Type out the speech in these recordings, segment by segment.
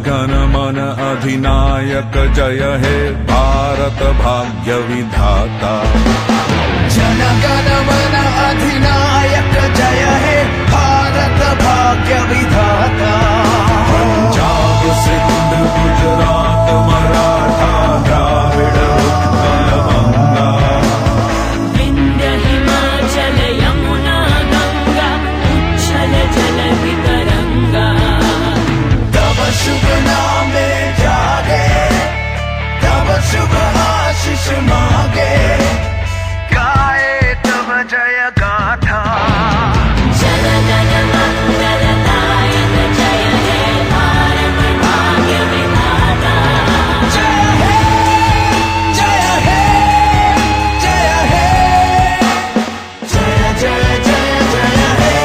Jana Gana Mana Adhinayak Jaya He Bharat Bhagya Vidhata. Jana Gana Mana Adhinayak Jaya He Bharat Bhagya Vidhata. Punjab Sindh Gujarat Maratha Dravid Utkal Banga. Vindhya Himachal Yamuna Ganga Uchchal Jaladhi Taranga. तव शुभ नामे जागे, तव शुभ आशीष मागे, गाए तव जय गाथा। Jana Gana मंगलदायक जय हे भारत भाग्य विधाता। जय हे, जय हे, जय हे, जय जय जय जय हे।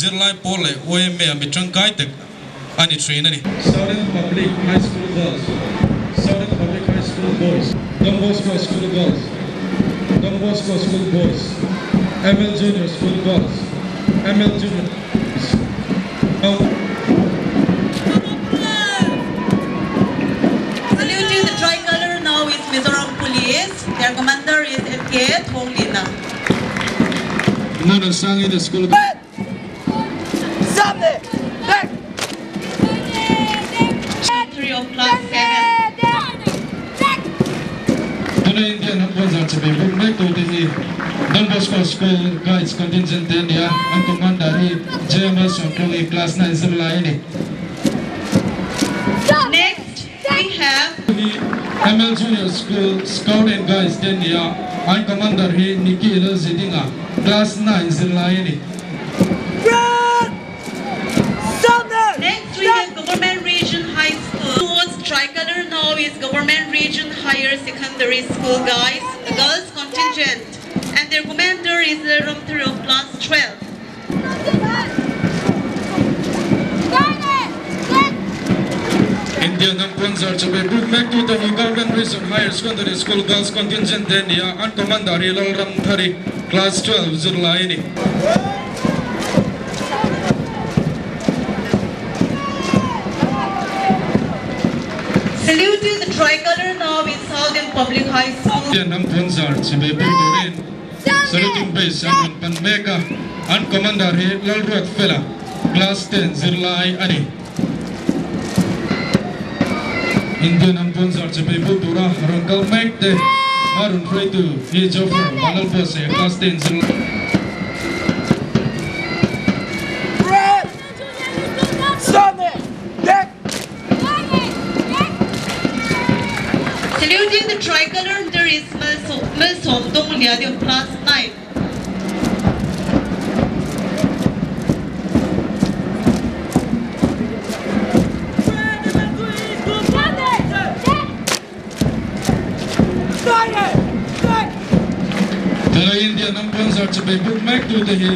Zirlai pawl leh YMA ah mi tangkai tak a ni thin a ni. Southern Public High School Girls, Southern Public High School Boys, Don Bosco School Girls, Don Bosco School Boys, ML Junior School Girls, ML Junior Boys. Saluting the tricolor now is Mizoram Police. Their commander is K. Thonglina. Modern Sangi the School. 3 of class 7. Tuna Indian Hamponzar chibai buk mek tu te hi Don Bosco School Guides Contingent te ania, an commander hi JML Sawmtluangi, class 9 zirlai a ni. Next, we have hi ML Junior School Scout and Guides te ania, an commander hi Nikki Lalzidinga, class 9 zirlai a ni. Next we have Government Region High School. Towards tricolor now is Government Region Higher Secondary School guys, the girls contingent, and their commander is Ramthur of class 12. Indian Hamponzar chibai buk mek tu te hi Government Region Higher Secondary School Girls Contingent te ania, an commander hi Lalramthari, class 12 zirlai a ni. Saluting the tricolor now is Southern Public High School. Indian Hamponzar chibai buk turin saluting base an rawn pan mek a, an commander hi Lalruat Fela, class 10 zirlai a ni. Indian Hamponzar chibai buk tura rawn kal mek te marun hruaitu hi Joffer Vanlalbose, class 10 zirlai. Saluting the tricolor there is Milsom Dongliadi of class 9. Tuna Indian Hamponzar chibai buk mek tu te hi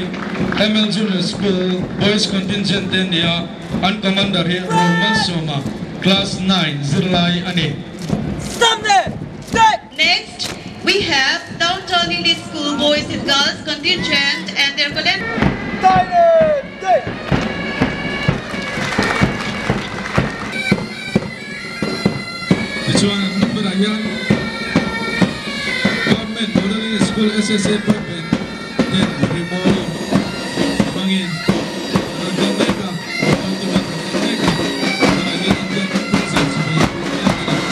ML Junior School Boys Contingent te ania, an commander hi Roman Soma, class 9 zirlai a ni. Next, we have Downtown English School Boys and Girls Contingent and their colleagues. Tichuan number ah hian Government Model English School SSA Department ten rimawi hmangin rawn kal mek a, rawn tum an rawn kal mek a, tunah hian Indian Hamponzar chibai buk mek a ni.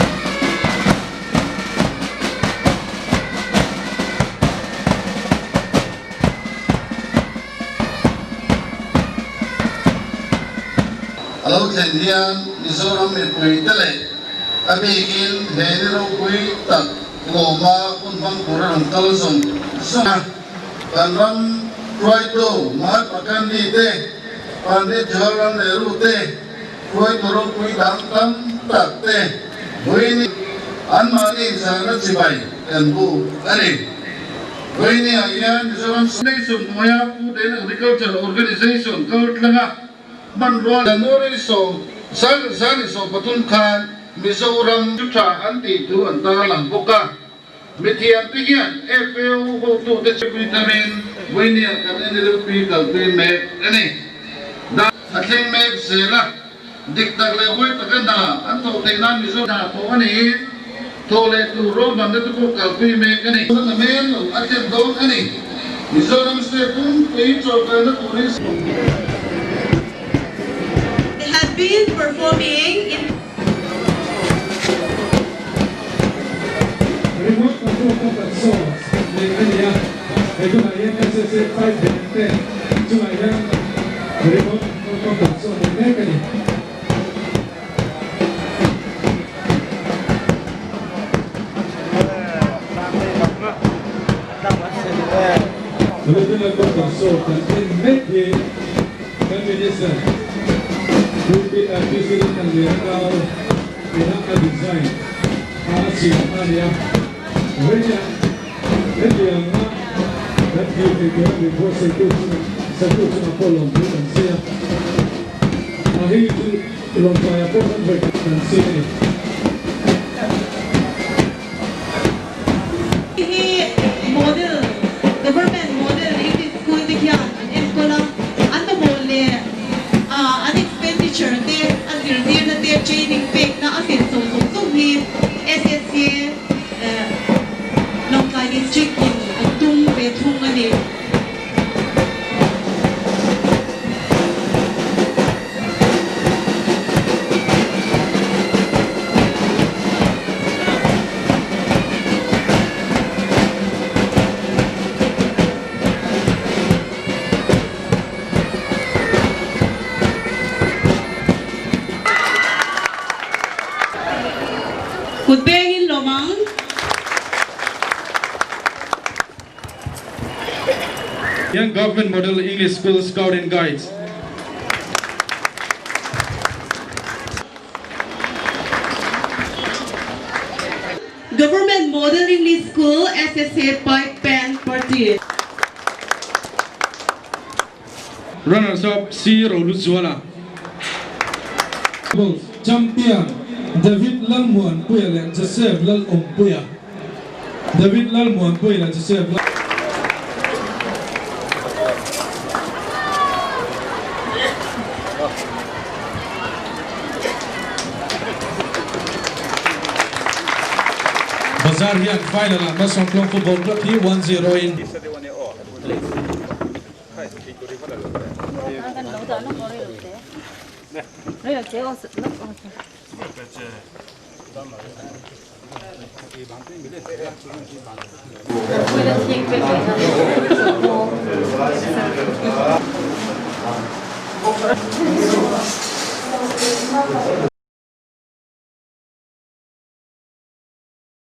A lo thlen hian Mizoram mipui te leh a bikin he ni ropui tak lawma hun hmang tur a rawn kal zawng zawng a. Kan ram hruaitu Mahatma Gandhi te Pandit Jawaharlal Nehru te, hruaitu ropui dang tam tak te vawiin anmahni zahna chibai kan buk a ni. Vawiiniah hian Mizoram Nation hnuaia Food and Agriculture Organisation kal tlanga hmanrua January 2023 khan Mizoram chu tha an tih thu an tarlang bawk a. Mithiam te hian FAO hotute chu pui tharin vawinia kan NLUP kalpui mek a ni. Dan a thleng mek zel a, dik tak leh huai taka hna an thawh theih nan Mizo hna thawh a niin thawh leh tur ruahmanna te pawh kalpui mek a ni. Na men lo a thlen dawn a ni. Mizoram state pumpui chawlhkalna turin. They have been performing in. Remote control combat zones neih a ni a, he tunah hian SSA five band te chungah hian remote control combat zone neih mek a ni. Regional combat zone kan en mek hi kan Minister Pu PC Lalthanliana nau ina a design a a siam a ni a. Vawinia hetianga kan thlir thei tura min buatsaihtu chungah satu chungah pawh lawmthu kan sawi a. A hei chu lawmtlaiah pawh kan vawi khat kan sawi a ni. Hi model, government model English school te khian an enkawl a, an mamawh leh an expenditure te, a zirtirna te, training pekna a senso zawng zawng hi SSC Lawngtlai District in an tum ve thung a ni. Kut bengin lawm ang. Young Government Model English School Scout and Guides. Government Model English School SSA Pipe Band Party. Runners up C Roluzuala. Champion David Lalmuanpuia leh Joseph Lalawmpuia. David Lalmuanpuia leh Joseph Lal. Bazar hian final ah Masawmtlawng Football Club hi 1-0 in.